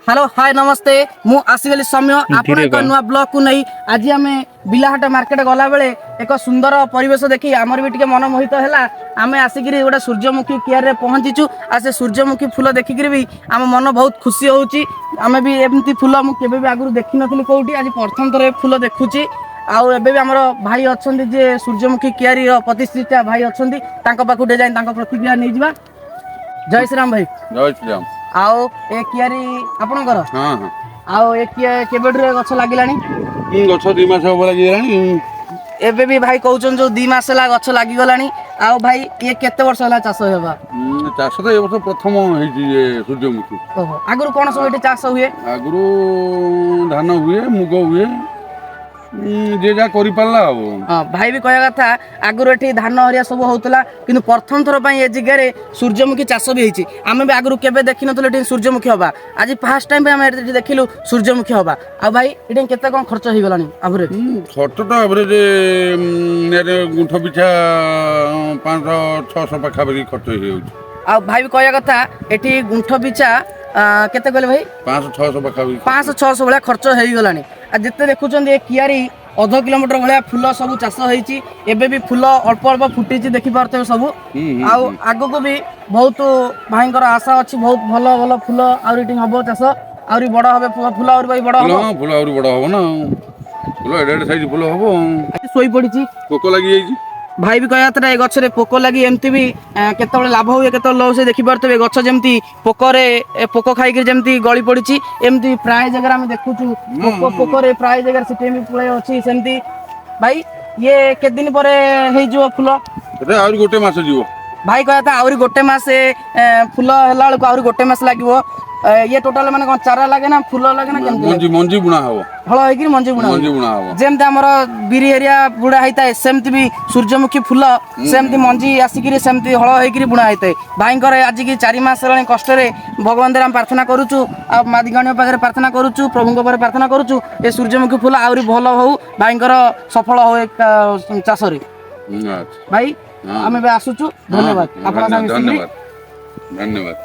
Hello, ହାଏ, ନମସ୍ତେ। ମୁଁ ଆସିଗଲି ସୌମ୍ୟ ଆପଣ ଧୀରେ ଏକ କହ। ନୂଆ ବ୍ଲଗକୁ ନେଇ। ଆଜି ଆମେ ବିଲାହାଟ ମାର୍କେଟ ଗଲାବେଳେ ଏକ ସୁନ୍ଦର ପରିବେଶ ଦେଖି ଆମର ବି ଟିକେ ମନ ମୋହିତ ହେଲା। ଆମେ ଆସିକିରି ଗୋଟେ ସୂର୍ଯ୍ୟମୁଖୀ କିଆରରେ ପହଞ୍ଚିଛୁ ଆଉ ସେ ସୂର୍ଯ୍ୟମୁଖୀ ଫୁଲ ଦେଖିକିରି ବି ଆମ ମନ ବହୁତ ଖୁସି ହେଉଛି। ଆମେ ବି ଏମିତି ଫୁଲ ମୁଁ କେବେ ବି ଆଗରୁ ଦେଖିନଥିଲି କୋଉଠି, ଆଜି ପ୍ରଥମ ଥର ଏ ଫୁଲ ଦେଖୁଛି। ଆଉ ଏବେ ବି ଆମର ଭାଇ ଅଛନ୍ତି, ଯେ ସୂର୍ଯ୍ୟମୁଖୀ କିଆରୀର ପ୍ରତିଷ୍ଠିତା ଭାଇ ଅଛନ୍ତି, ତାଙ୍କ ପାଖକୁ ଟିକେ ଯାଇ ତାଙ୍କ ପ୍ରତିକ୍ରିୟା ନେଇଯିବା। ଜୟ ଶ୍ରୀରାମ ଭାଇ। ଜୟ ଶ୍ରୀରାମ। ଆଉ ଏ କିଆରୀ ଆପଣଙ୍କର? ହଁ। ଆଉ ଏ କିଆ କେବେଠୁ ଏ ଗଛ ଲାଗିଲାଣି? ଗଛ 2 ମାସ ହବ ଲାଗିଗଲାଣି। ଏବେ ବି ଭାଇ କହୁଛନ୍ତି ଯୋଉ 2 ମାସ ହେଲା ଗଛ ଲାଗିଗଲାଣି। ଆଉ ଭାଇ, ଇଏ କେତେ ବର୍ଷ ହେଲା ଚାଷ ହେବା? ଚାଷ ତ ଏ ବର୍ଷ ପ୍ରଥମ ହେଇଛି ଏ ସୂର୍ଯ୍ୟମୁଖୀ। ଓହୋ, ଆଗରୁ କଣ ସବୁ ଏଠି ଚାଷ ହୁଏ? ଆଗରୁ ଧାନ ହୁଏ, ମୁଗ ହୁଏ, ଯିଏ ଯାହା କରିପାରିଲା ଆଉ। ହଁ, ଭାଇ ବି କହିବା କଥା ଆଗରୁ ଏଠି ଧାନ ହରିଆ ସବୁ ହଉଥିଲା, କିନ୍ତୁ ପ୍ରଥମ ଥର ପାଇଁ ଏ ଜାଗାରେ ସୂର୍ଯ୍ୟମୁଖୀ ଚାଷ ବି ହେଇଛି। ଆମେ ବି ଆଗରୁ କେବେ ଦେଖିନଥିଲୁ ଏଠି ସୂର୍ଯ୍ୟମୁଖୀ ହବା। ଆଜି ଫାର୍ଷ୍ଟ ଟାଇମ୍ ପାଇଁ ଆମେ ଏଠି ଦେଖିଲୁ ସୂର୍ଯ୍ୟମୁଖୀ ହବା। ଆଉ ଭାଇ, ଏଠି କେତେ କଣ ଖର୍ଚ୍ଚ ହେଇଗଲାଣି ଆଭରେଜ? ଖର୍ଚ୍ଚ ତ ଆଭରେଜ ଗୁଣ୍ଠ ପିଛା 500-600 ପାଖାପାଖି ଖର୍ଚ୍ଚ ହେଇଯାଉଛି। ଆଉ ଭାଇ ବି କହିବା କଥା ଏଠି ଗୁଣ୍ଠ ପିଛା କେତେ କହିଲେ ଭାଇ? 500-600 ପାଖାପାଖି। 500-600 ଭଳିଆ ଖର୍ଚ୍ଚ ହେଇଗଲାଣି। ଆଉ ଯେତେ ଦେଖୁଛନ୍ତି ଏ କିଆରି ଅଧ କିଲୋମିଟର ଭଳିଆ ଫୁଲ ସବୁ ଚାଷ ହେଇଛି। ଏବେ ବି ଫୁଲ ଅଳ୍ପ ଅଳ୍ପ ଫୁଟିଛି, ଦେଖିପାରୁଥିବେ ସବୁ। ହୁଁ, ହୁଁ, ଆଉ ଆଗକୁ ବି ବହୁତ ଭାଇଙ୍କର ଆଶା ଅଛି, ବହୁତ ଭଲ ଭଲ ଫୁଲ ଆହୁରି ଏଠି ହବ ଚାଷ, ଆହୁରି ବଡ হবে ଫୁଲ, ଫୁଲ ଆହୁରି ଭାଇ ବଡ ଫୁଲ ହବ। ହଁ, ଫୁଲ ଆହୁରି ବଡ଼ ହବ ନା ଆଉ। ଫୁଲ ଏଡ଼େ ଏଡ଼େ ସାଇଜ ଫୁଲ ହବ ଆଉ। ଶୋଇ ପଡିଛି। ପୋକ ଲାଗିଯାଇଛି। ଭାଇ ବି କହିବା କଥା ଏ ଗଛରେ ପୋକ ଲାଗି ଏମିତି ବି କେତେବେଳେ ଲାଭ ହୁଏ, କେତେବେଳେ ଲସ୍ ହୁଏ। ଦେଖିପାରୁଥିବେ ଗଛ ଯେମିତି ପୋକରେ ଏ ପୋକ ଖାଇକି ଯେମିତି ଗଳି ପଡିଛି। ଏମିତି ପ୍ରାୟ ଜାଗାରେ ଆମେ ଦେଖୁଛୁ ପୋକ, ପୋକରେ ପ୍ରାୟ ଜାଗାରେ ସେଠି ବି ପ୍ରାୟ ଅଛି ସେମିତି। ଭାଇ, ଇଏ କେତେ ଦିନ ପରେ ହେଇଯିବ ଫୁଲ? ଏଟା ଆହୁରି ଗୋଟେ ମାସ ଯିବ। ଭାଇ କହିବା କଥା ଆହୁରି ଗୋଟେ ମାସ, ଫୁଲ ହେଲା ବେଳକୁ ଆହୁରି ଗୋଟେ ମାସ ଲାଗିବ। ଇଏ ଟୋଟାଲ ମାନେ କଣ ଚାରା ଲାଗେ ନା ଫୁଲ ଲାଗେ ନା କେମିତି ଲାଗେ? ମଞ୍ଜି, ମଞ୍ଜି ବୁଣା ହବ। ହଳ ହେଇକିରି ମଞ୍ଜି ବୁଣା ହୁଏ। ମଞ୍ଜି ବୁଣା ହବ। ଯେମିତି ଆମର ବିରି ହେରିଆ ବୁଣା ହେଇଥାଏ, ସେମିତି ବି ସୂର୍ଯ୍ୟମୁଖୀ ଫୁଲ ସେମିତି ମଞ୍ଜି ଆସିକିରି ସେମିତି ହଳ ହେଇକିରି ବୁଣା ହେଇଥାଏ। ଭାଇଙ୍କର ଆଜିକି 4 ମାସ ହେଲାଣି କଷ୍ଟରେ ଭଗବାନ ଆମେ ପ୍ରାର୍ଥନା କରୁଛୁ ଆଉ ମା ଦିଗଣୀଙ୍କ ପାଖରେ ପ୍ରାର୍ଥନା କରୁଛୁ, ପ୍ରଭୁଙ୍କ ପାଖରେ ପ୍ରାର୍ଥନା କରୁଛୁ, ଏ ସୂର୍ଯ୍ୟମୁଖୀ ଫୁଲ ଆହୁରି ଭଲ ହଉ, ଭାଇଙ୍କର ସଫଳ ହଉ ଏ ଚାଷରେ। ଆଚ୍ଛା। ଭାଇ, ହଁ। ଆମେ ଏବେ ଆସୁଛୁ, ଧନ୍ୟବାଦ ଆପଣଙ୍କ ସାଙ୍ଗେ ମିଶିକିରି। ଧନ୍ୟବାଦ, ଧନ୍ୟବାଦ।